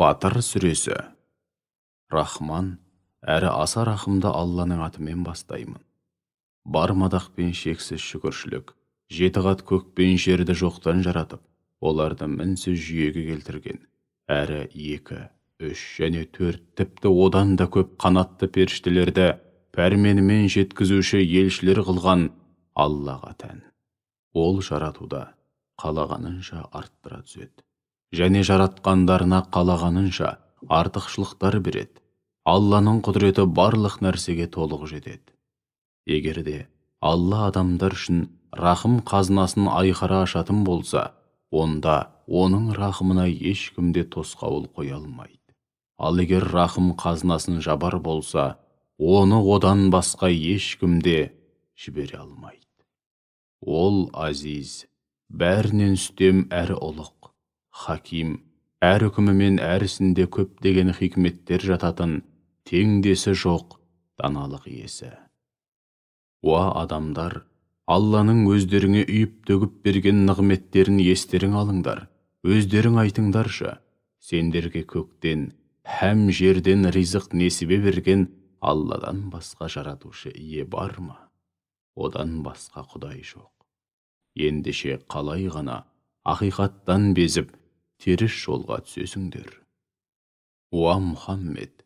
Фатыр сүресі. Рахман, әрі аса рахымды Алланың атымен бастаймын. Бар мадақ пен шексіз шүкіршілік, жеті қат көк пен жерді жоқтан жаратып, оларды мінсіз жүйеге келтірген, әрі 2, 3 және 4 тіпті одан да көп қанатты періштелерді пәрменімен жеткізуші елшілер қылған Аллаға тән. Ол жаратуда қалағанынша арттыра түседі және жаратқандарына қалағанынша артықшылықтар береді. Алланың құдіреті барлық нәрсеге толық жетеді. Егер де Алла адамдар үшін рахым қазынасын айқара ашатын болса, онда оның рахымына ешкім де тосқауыл қоя алмайды. Ал егер рахым қазынасын жабар болса, оны одан басқа ешкім де жібере алмайды. Ол азиз, бәрінен үстем әрі ұлық, хаким, әр үкімімен әр ісінде көптеген хикметтер жататын теңдесі жоқ даналық иесі. Уа адамдар, Алланың өздеріңе үйіп төгіп берген нығметтерін естерің алыңдар, өздерің айтыңдаршы, сендерге көктен һәм жерден ризық несібе берген Алладан басқа жаратушы ие бар ма? Одан басқа Құдай жоқ. Ендеше қалай ғана ақиқаттан безіп, теріс жолға түсесіңдер? Уа Мұхаммед,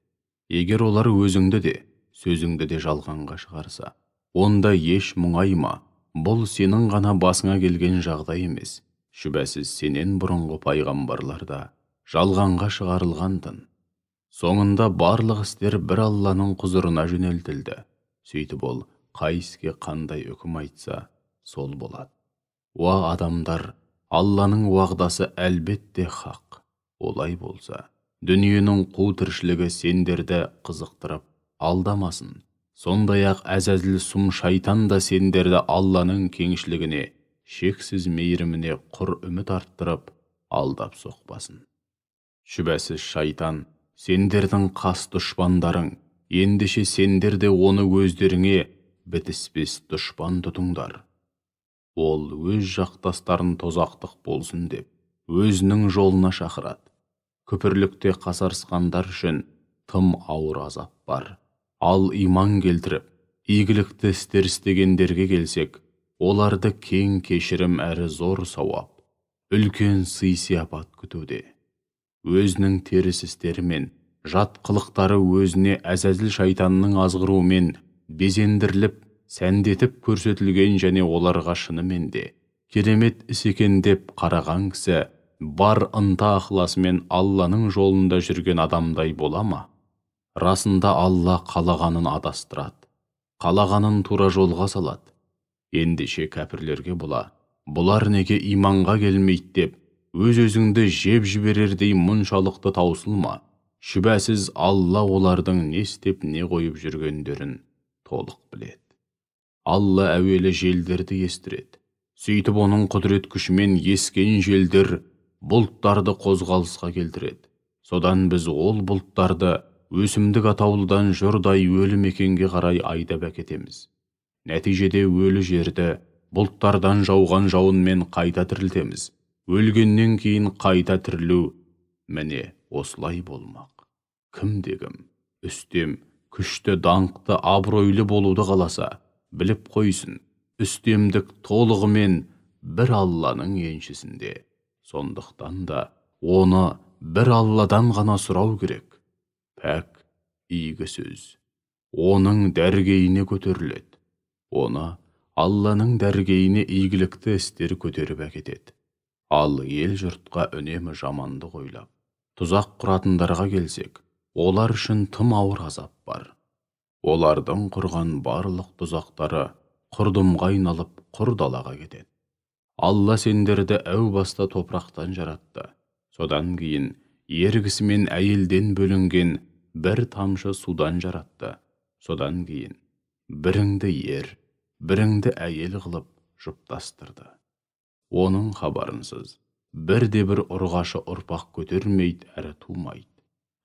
егер олар өзіңді де, сөзіңді де жалғанға шығарса, онда еш мұңайма, бұл сенің ғана басыңа келген жағдай емес. Шүбәсіз сенен бұрынғы пайғамбарлар да жалғанға шығарылғандын. Соңында барлық істер бір Алланың құзырына жөнелтілді. Сөйтіп ол қай іске қандай үкім айтса, сол болады. Уа адамдар, Алланың уағдасы әлбетте хақ. Олай болса, дүниенің қу тіршілігі сендерді қызықтырып алдамасын. Сондай-ақ әзәзіл сұм шайтан да сендерді Алланың кеңшілігіне, шексіз мейіріміне құр үміт арттырып, алдап соқпасын. Шүбәсіз шайтан сендердің қас дұшпандарың, ендеше сендер де оны өздеріңе бітіспес дұшпан тұтыңдар. Ол өз жақтастарын тозақтық болсын деп, өзінің жолына шақырады. Күпірлікте қасарысқандар үшін тым ауыр азап бар. Ал иман келтіріп, игілікті істер істегендерге келсек, оларды кең кешірім әрі зор сауап, үлкен сый-сияпат күтуде. Өзінің теріс істері мен жат қылықтары өзіне әзәзіл шайтанның азғыруымен безендіріліп, сәндетіп көрсетілген және оларға шынымен де керемет іс екен деп қараған кісі бар ынта ықыласымен Алланың жолында жүрген адамдай бола ма? Расында Алла қалағанын адастырады, қалағанын тура жолға салады. Ендеше кәпірлерге бола, бұлар неге иманға келмейді деп, өз-өзіңді жеп жіберердей мұншалықты таусылма. Шүбәсіз Алла олардың не істеп не қойып жүргендерін толық біледі. Алла әуелі желдерді естіреді. Сөйтіп оның құдірет күшімен ескен желдер бұлттарды қозғалысқа келтіреді. Содан біз ол бұлттарды өсімдік атаулыдан жұрдай өлі мекенге қарай айдап әкетеміз. Нәтижеде өлі жерді бұлттардан жауған жауынмен қайта тірілтеміз. Өлгеннен кейін қайта тірілу міне осылай болмақ. Кімде-кім үстем, күшті, даңқты, абыройлы болуды қаласа, біліп қойсын, үстемдік толығымен бір Алланың еншісінде. Сондықтан да оны бір Алладан ғана сұрау керек. Пәк, игі сөз оның дәргейіне көтеріледі. Оны Алланың дәргейіне игілікті істер көтеріп әкетеді. Ал ел жұртқа үнемі жамандық ойлап, тұзақ құратындарға келсек, олар үшін тым ауыр азап бар. Олардың құрған барлық тұзақтары құрдымға айналып, құр далаға кетеді. Алла сендерді әу баста топырақтан жаратты. Содан кейін ер кісі мен әйелден бөлінген бір тамшы судан жаратты. Содан кейін біріңді ер, біріңді әйел қылып жұптастырды. Оның хабарынсыз бірде-бір ұрғашы ұрпақ көтермейді әрі тумайды.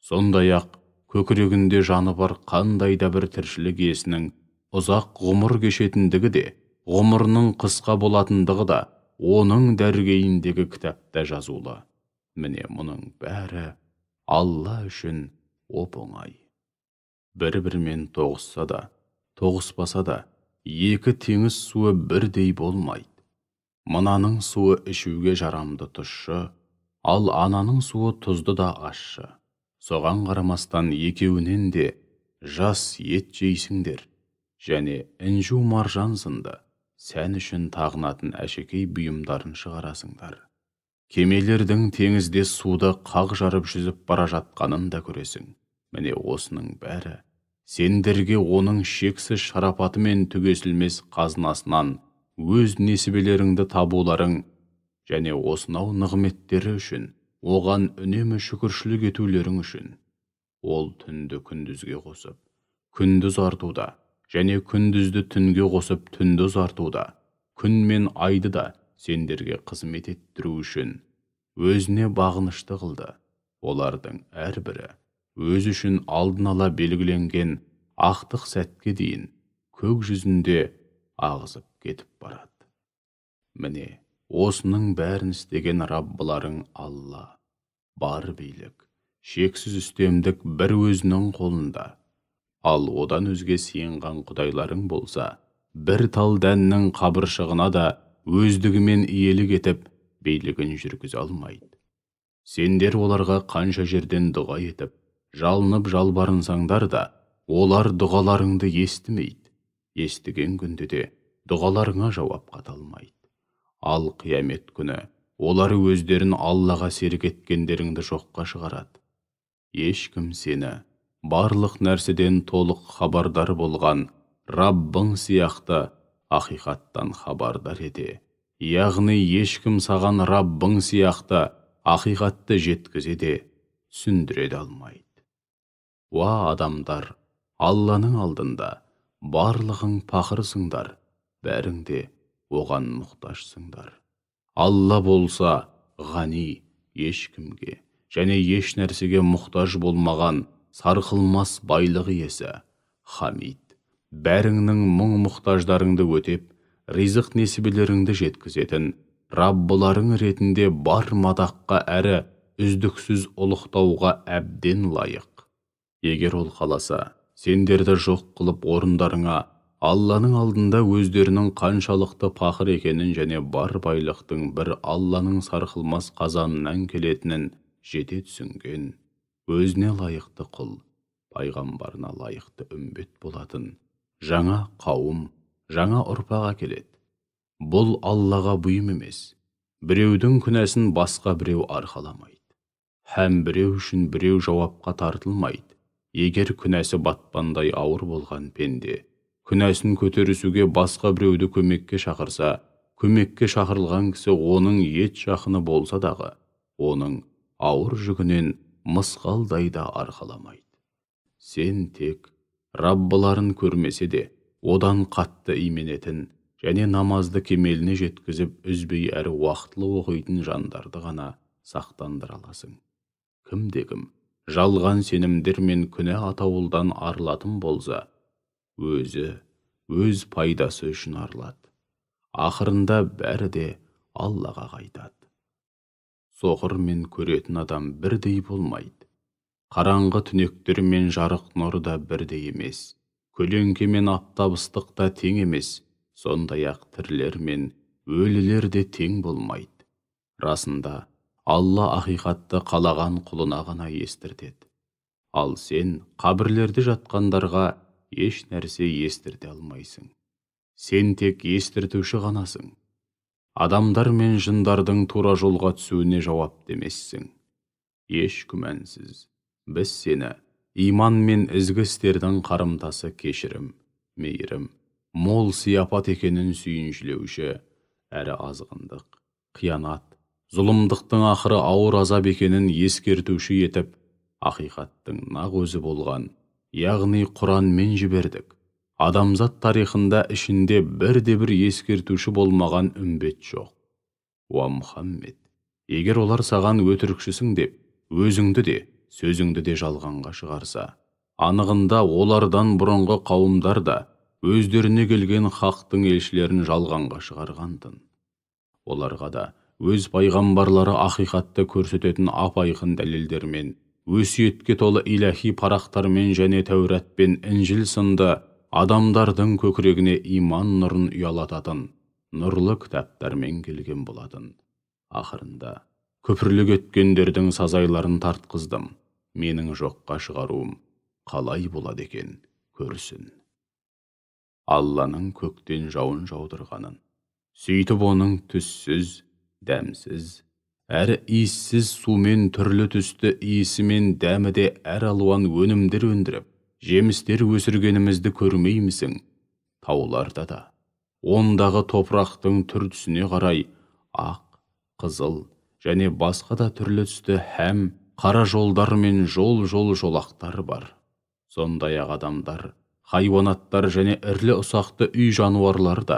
Сондай-ақ көкірегінде жаны бар қандай да бір тіршілік иесінің ұзақ ғұмыр кешетіндігі де, ғұмырының қысқа болатындығы да оның дәргейіндегі кітапта жазулы. Міне мұның бәрі Алла үшін оп-оңай. Бір-бірімен тоғысса да, тоғыспаса да, екі теңіз суы бірдей болмайды. Мынаның суы ішуге жарамды тұщы, ал ананың суы тұзды да ащы. Соған қарамастан екеуінен де жас ет жейсіңдер және інжу маржан сынды сән үшін тағынатын әшекей бұйымдарын шығарасыңдар. Кемелердің теңізде суды қақ жарып жүзіп бара жатқанын да көресің. Міне осының бәрі сендерге оның шексіз шарапаты мен түгесілмес қазынасынан өз несібелеріңді табуларың және осынау нығметтері үшін оған үнемі шүкіршілік етулерің үшін. Ол түнді күндізге қосып, күнді ұзартуда және күндізді түнге қосып түнді ұзартуда, күн мен айды да сендерге қызмет еттіру үшін өзіне бағынышты қылды. Олардың әрбірі өзі үшін алдын ала белгіленген ақтық сәтке дейін көк жүзінде ағызып кетіп барады. Міне, осының бәрін істеген Раббыларың Алла. Бар билік, шексіз үстемдік бір өзінің қолында. Ал одан өзге сиынған құдайларың болса, бір тал дәннің қабыршығына да өздігімен иелік етіп, билігін жүргізе алмайды. Сендер оларға қанша жерден дұға етіп, жалынып жалбарынсаңдар да, олар дұғаларыңды естімейді. Естіген күнде де дұғаларыңа жауап қата алмайды. Ал қиямет күні олар өздерін Аллаға серік еткендеріңді жоққа шығарады. Ешкім сені барлық нәрседен толық хабардар болған Раббың сияқты ақиқаттан хабардар ете. Яғни ешкім саған Раббың сияқты ақиқатты жеткізе де, түсіндіре де алмайды. Уа адамдар, Алланың алдында барлығың пақырсыңдар, бәрің де оған мұқтажсыңдар. Алла болса ғани, ешкімге және еш нәрсеге мұқтаж болмаған сарқылмас байлық иесі, Хамид. Бәріңнің мұң мұқтаждарыңды өтеп, ризық несібелеріңді жеткізетін Раббыларың ретінде бар мадаққа әрі үздіксіз ұлықтауға әбден лайық. Егер ол қаласа, сендерді жоқ қылып орындарыңа Алланың алдында өздерінің қаншалықты пақыр екенін және бар байлықтың бір Алланың сарқылмас қазанынан келетінін жете түсінген, өзіне лайықты құл, пайғамбарына лайықты үмбет болатын жаңа қауым, жаңа ұрпақ әкеледі. Бұл Аллаға бұйым емес, біреудің күнәсін басқа біреу арқаламайды. Һәм біреу үшін біреу жауапқа тартылмайды. Егер күнәсі батпандай ауыр болған пенде күнәсін көтерісуге басқа біреуді көмекке шақырса, көмекке шақырылған кісі оның ет жақыны болса дағы, оның ауыр жүгінен мысқалдай да арқаламайды. Сен тек Раббыларын көрмесе де, одан қатты именетін және намазды кемеліне жеткізіп үзбей әрі уақытылы оқитын жандарды ғана сақтандыра аласың. Кімде-кім жалған сенімдер мен күнә атауылдан арылатын болса, өзі өз пайдасы үшін арылады. Ақырында бәрі де Аллаға қайтады. Соқыр мен көретін адам бірдей болмайды. Қараңғы түнектер мен жарық нұр да бірдей емес. Көлеңке мен аптап ыстық та тең емес. Сондай-ақ тірілер мен өлілер де тең болмайды. Расында, Алла ақиқатты қалаған құлына ғана естіртеді. Ал сен қабірлерде жатқандарға еш нәрсе естірте алмайсың. Сен тек естіртуші ғанасың. Адамдар мен жындардың тура жолға түсуіне жауапты емессің. Еш күмәнсіз, біз сені иман мен ізгі істердің қарымтасы кешірім, мейірім, мол сияпат екенін сүйіншілеуші, әрі азғындық, қиянат, зұлымдықтың ақыры ауыр азап екенін ескертуші етіп, ақиқаттың нақ өзі болған, яғни Құранмен жібердік. Адамзат тарихында ішінде бірде-бір ескертуші болмаған үмбет жоқ. Уа Мұхаммед, егер олар саған өтірікшісің деп, өзіңді де, сөзіңді де жалғанға шығарса, анығында олардан бұрынғы қауымдар да өздеріне келген хақтың елшілерін жалғанға шығарғантын. Оларға да өз пайғамбарлары ақиқатты көрсететін ап-айқын дәлелдермен Өсиетке толы иләхи парақтармен және Тәурат пен Інжіл сынды адамдардың көкірегіне иман нұрын ұялататын нұрлы кітаптармен келген болатын. Ақырында күпірлік еткендердің сазайларын тартқыздым. Менің жоққа шығаруым қалай болады екен, көрсін. Алланың көктен жауын жаудырғанын, сөйтіп оның түссіз, дәмсіз, әрі иіссіз сумен түрлі түсті иісі мен дәмі де әр алуан өнімдер өндіріп, жемістер өсіргенімізді көрмеймісің? Тауларда да, ондағы топырақтың түр түсіне қарай ақ, қызыл және басқа да түрлі түсті һәм қара жолдар мен жол-жол жолақтар бар. Сондай-ақ адамдар, хайуанаттар және ірілі ұсақты үй жануарлары да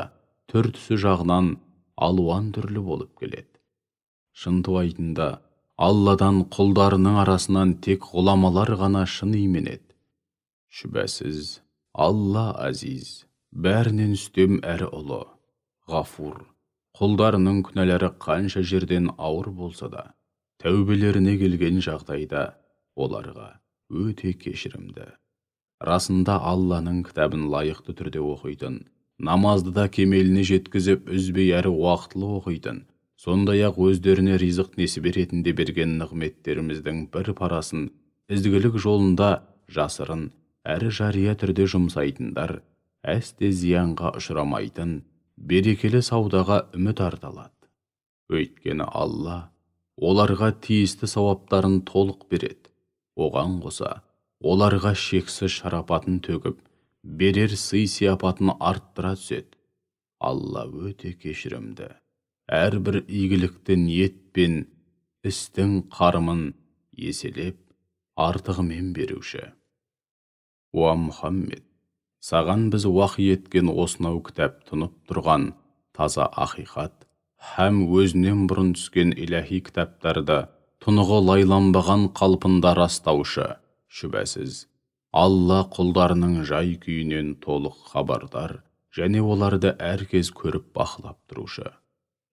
түр түсі жағынан алуан түрлі болып келеді. Шынтуайтында, Алладан құлдарының арасынан тек ғұламалар ғана шын именеді. Шүбәсіз, Алла азиз, бәрінен үстем әрі ұлы, ғафур. Құлдарының күнәлары қанша жерден ауыр болса да, тәубелеріне келген жағдайда оларға өте кешірімді. Расында Алланың кітабын лайықты түрде оқитын, намазды да кемеліне жеткізіп үзбей әрі уақытылы оқитын, сондай-ақ өздеріне ризық несібе ретінде берген нығметтеріміздің бір парасын ізгілік жолында жасырын әрі жария түрде жұмсайтындар, әсте зиянға ұшырамайтын берекелі саудаға үміт арта алады. Өйткені Алла оларға тиісті сауаптарын толық береді. Оған қоса, оларға шексіз шарапатын төгіп, берер сый-сияпатын арттыра түседі. Алла өте кешірімді. Әрбір игілікті ниет пен істің қарымын еселеп, артығымен беруші. Уа Мұхаммед, саған біз уақи еткен осынау кітап тұнып тұрған таза ақиқат, һәм өзінен бұрын түскен иләхи кітаптарды тұнығы лайланбаған қалпында растаушы. Шүбәсіз, Алла құлдарының жай күйінен толық хабардар және оларды әркез көріп бақылап тұрушы.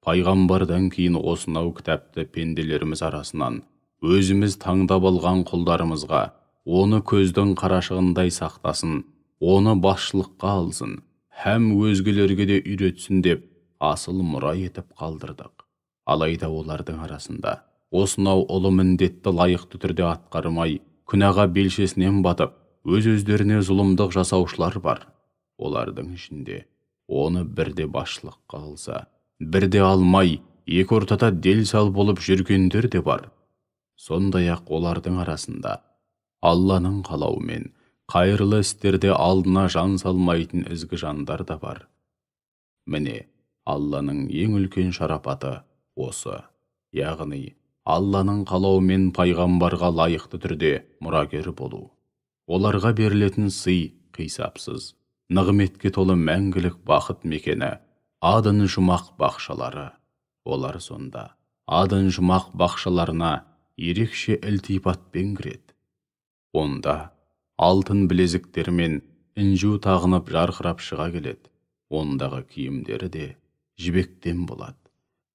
Пайғамбардан кейін осынау кітапты пенделеріміз арасынан өзіміз таңдап алған құлдарымызға оны көздің қарашығындай сақтасын, оны басшылыққа алсын, һәм өзгелерге де үйретсін деп асыл мұра етіп қалдырдық. Алайда олардың арасында осынау ұлы міндетті лайықты түрде атқармай, күнәға белшесінен батып, өз-өздеріне зұлымдық жасаушылар бар. Олардың ішінде оны бірде басшылыққа алса, бірде алмай, екі ортада дел-сал болып жүргендер де бар. Сондай-ақ олардың арасында Алланың қалауымен қайырлы істерде алдына жан салмайтын ізгі жандар да бар. Міне, Алланың ең үлкен шарапаты осы, яғни Алланың қалауымен пайғамбарға лайықты түрде мұрагер болу. Оларға берілетін сый қисапсыз, нығметке толы мәңгілік бақыт мекені, Адын жұмақ бақшалары. Олар сонда Адын жұмақ бақшаларына ерекше ілтипатпен кіреді. Онда алтын білезіктер мен інжу тағынып жарқырап шыға келеді. Ондағы киімдері де жібектен болады.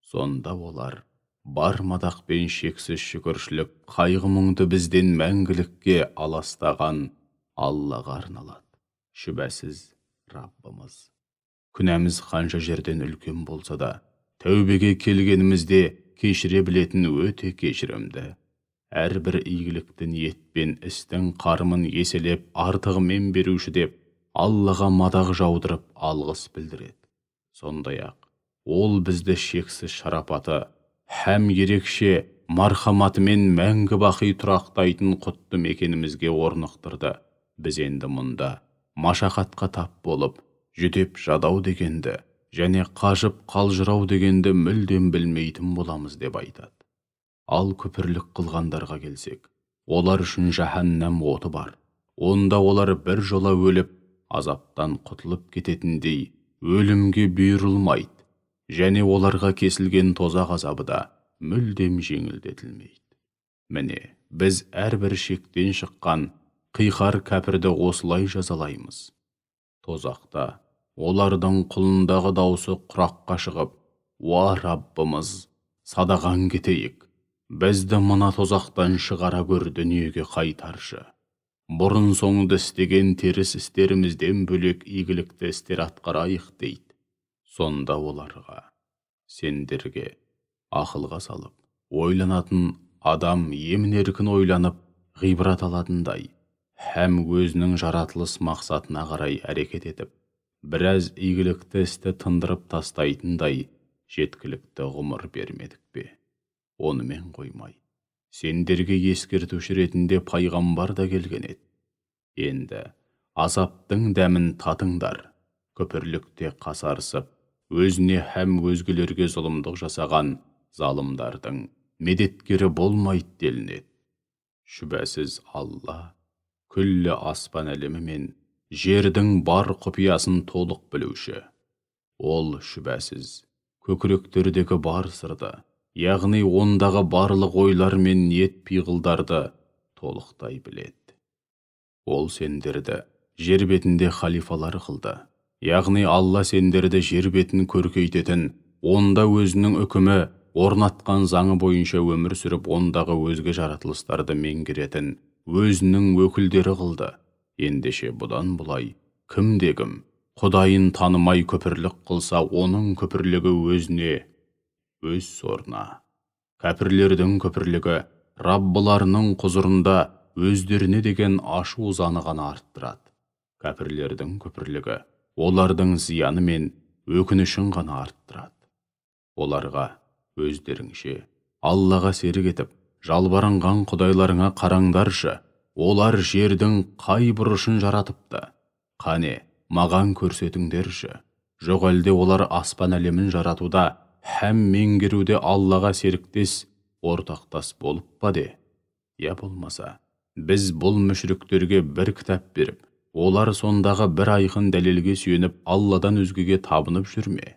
Сонда олар бар мадақ пен шексіз шүкіршілік қайғы-мұңды бізден мәңгілікке аластаған Аллаға арналады. Шүбәсіз, Раббымыз, күнәміз қанша жерден үлкен болса да, тәубеге келгенімізде кешіре білетін өте кешірімді. Әрбір игілікті ниет пен істің қарымын еселеп артығымен беруші деп Аллаға мадақ жаудырып алғыс білдіреді. Сондай-ақ, ол бізді шексіз шарапаты һәм ерекше мархаматымен мәңгі бақи тұрақтайтын құтты мекенімізге орнықтырды. Біз енді мұнда машақатқа тап болып, жүдеп жадау дегенді және қажып қалжырау дегенді мүлдем білмейтін боламыз деп айтады. Ал күпірлік қылғандарға келсек, олар үшін жаһаннам оты бар. Онда олар бір жола өліп, азаптан құтылып кететіндей өлімге бұйырылмайды. Және оларға кесілген тозақ азабы да мүлдем жеңілдетілмейді. Міне, біз әрбір шектен шыққан қиқар кәпірді осылай жазалаймыз. Тозақта олардың құлындағы даусы құраққа шығып, «Уа Раббымыз, садағаң кетейік, Бізді мына тозақтан шығара көр, дүниеге қайтаршы. Бұрын соңды істеген теріс істерімізден бөлек игілікті істер атқарайық дейді. Сонда оларға, сендерге ақылға салып, ойланатын адам емін-еркін ойланып, ғибрат алатындай, һәм өзінің жаратылыс мақсатына қарай әрекет етіп, біраз игілікті істі тындырып тастайтындай жеткілікті ғұмыр бермедік пе? Онымен қоймай, сендерге ескертуші ретінде пайғамбар да келген еді. Енді азаптың дәмін татыңдар. Күпірлікте қасарысып, өзіне һәм өзгелерге зұлымдық жасаған залымдардың медеткері болмайды делінеді. Шүбәсіз Алла күллі аспан әлемі мен жердің бар құпиясын толық білуші. Ол шүбәсіз көкіректердегі бар сырды, яғни ондағы барлық ойлар мен ниет пиғылдарды толықтай біледі. Ол сендерді жер бетінде халифалар қылды. Яғни Алла сендерді жер бетін көркейтетін, онда өзінің үкімі орнатқан заңы бойынша өмір сүріп, ондағы өзге жаратылыстарды меңгеретін өзінің өкілдері қылды. Ендеше бұдан бұлай кімде-кім Құдайын танымай күпірлік қылса, оның күпірлігі өзіне, өз сорына. Кәпірлердің күпірлігі Раббыларының құзырында өздеріне деген ашу ызаны ғана арттырады. Кәпірлердің күпірлігі олардың зияны мен өкінішін ғана арттырады. Оларға өздеріңше Аллаға серік етіп, жалбарынған құдайларыңа қараңдаршы, олар жердің қай бұрышын жаратыпты? Қане, маған көрсетіңдерші. Жоқ әлде олар аспан әлемін жаратуда һәм меңгеруде Аллаға серіктес, ортақтас болып па де? Я болмаса, біз бұл мүшриктерге бір кітап беріп, олар сондағы бір айқын дәлелге сүйеніп, Алладан өзгеге табынып жүрме?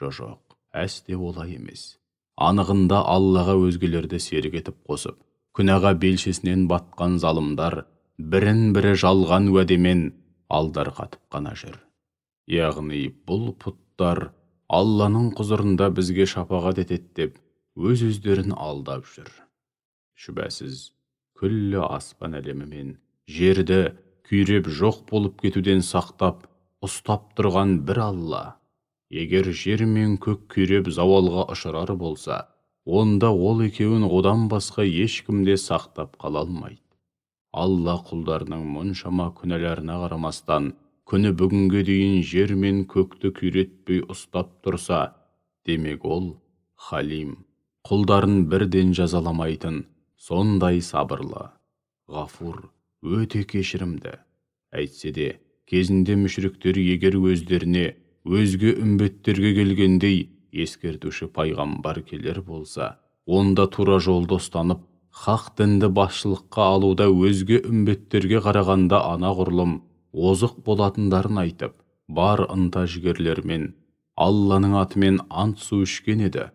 Жоқ, әсте олай емес. Анығында Аллаға өзгелерді серік етіп қосып, күнәға белшесінен батқан залымдар бірін-бірі жалған уәдемен алдарқатып қана жүр. Яғни бұл пұттар Алланың құзырында бізге шапағат етеді деп өз-өздерін алдап жүр. Шүбәсіз, күллі аспан әлемі мен жерді күйреп жоқ болып кетуден сақтап, ұстап тұрған бір Алла. Егер жер мен көк күйреп зауалға ұшырар болса, онда ол екеуін одан басқа ешкім де сақтап қала алмайды. Алла құлдарының мұншама күнәларына қарамастан, күні бүгінге дейін жер мен көкті күйретпей ұстап тұрса, демек ол Халим, құлдарын бірден жазаламайтын, сондай сабырлы, ғафур, өте кешірімді. Әйтсе де, кезінде мүшриктер егер өздеріне, өзге үмбеттерге келгендей ескертуші пайғамбар келер болса, онда тура жолды ұстанып, хақ дінді басшылыққа алуда өзге үмбеттерге қарағанда анағұрлым озық болатындарын айтып, бар ынта жігерлермен Алланың атымен ант су ішкен еді.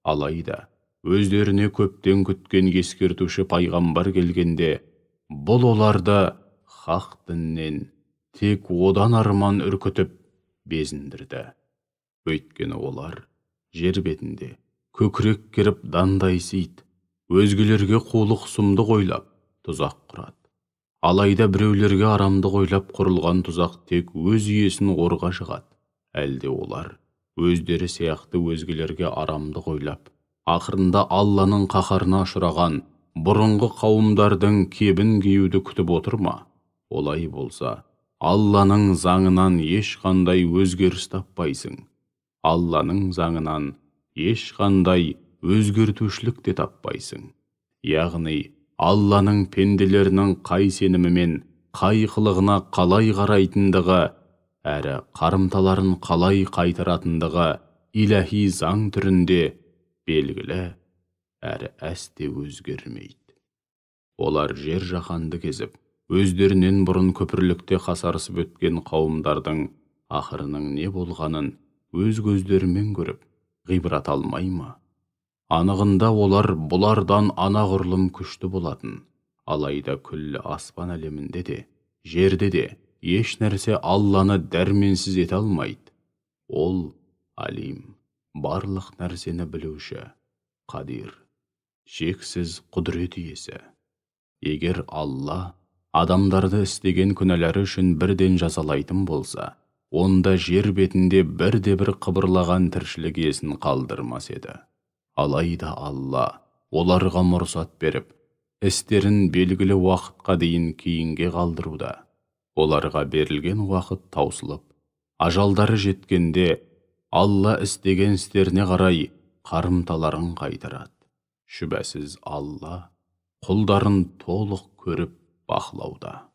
Алайда өздеріне көптен күткен ескертуші пайғамбар келгенде, бұл оларды хақ діннен тек одан арман үркітіп безіндірді. Өйткені олар жер бетінде көкірек керіп дандайсиды, өзгелерге қулық сұмдық ойлап тұзақ құрады. Алайда біреулерге арамдық ойлап құрылған тұзақ тек өз иесін орға жығады. Әлде олар өздері сияқты өзгелерге арамдық ойлап, ақырында Алланың қаһарына ұшыраған бұрынғы қауымдардың кебін киюді күтіп отыр ма? Олай болса, Алланың заңынан ешқандай өзгеріс таппайсың. Алланың заңынан ешқандай өзгертушілік те таппайсың. Яғни, Алланың пенделерінің қай сенімімен, қай қылығына қалай қарайтындығы, әрі қарымталарын қалай қайтаратындығы иләһи заң түрінде белгілі, әрі әсте өзгермейді. Олар жер жаһанды кезіп, өздерінен бұрын күпірлікте қасарысып өткен қауымдардың ақырының не болғанын өз көздерімен көріп, ғибрат алмай ма? Анығында олар бұлардан анағұрлым күшті болатын. Алайда күллі аспан әлемінде де, жерде де еш нәрсе Алланы дәрменсіз ете алмайды. Ол Алим, барлық нәрсені білуші, Қадир, шексіз құдірет иесі. Егер Алла адамдарды істеген күнәлары үшін бірден жазалайтын болса, онда жер бетінде бірде-бір қыбырлаған тіршілік иесін қалдырмас еді. Алайда Алла оларға мұрсат беріп, істерін белгілі уақытқа дейін кейінге қалдыруда. Оларға берілген уақыт таусылып, ажалдары жеткенде Алла істеген істеріне қарай қарымталарын қайтарады. Шүбәсіз Алла құлдарын толық көріп бақылауда.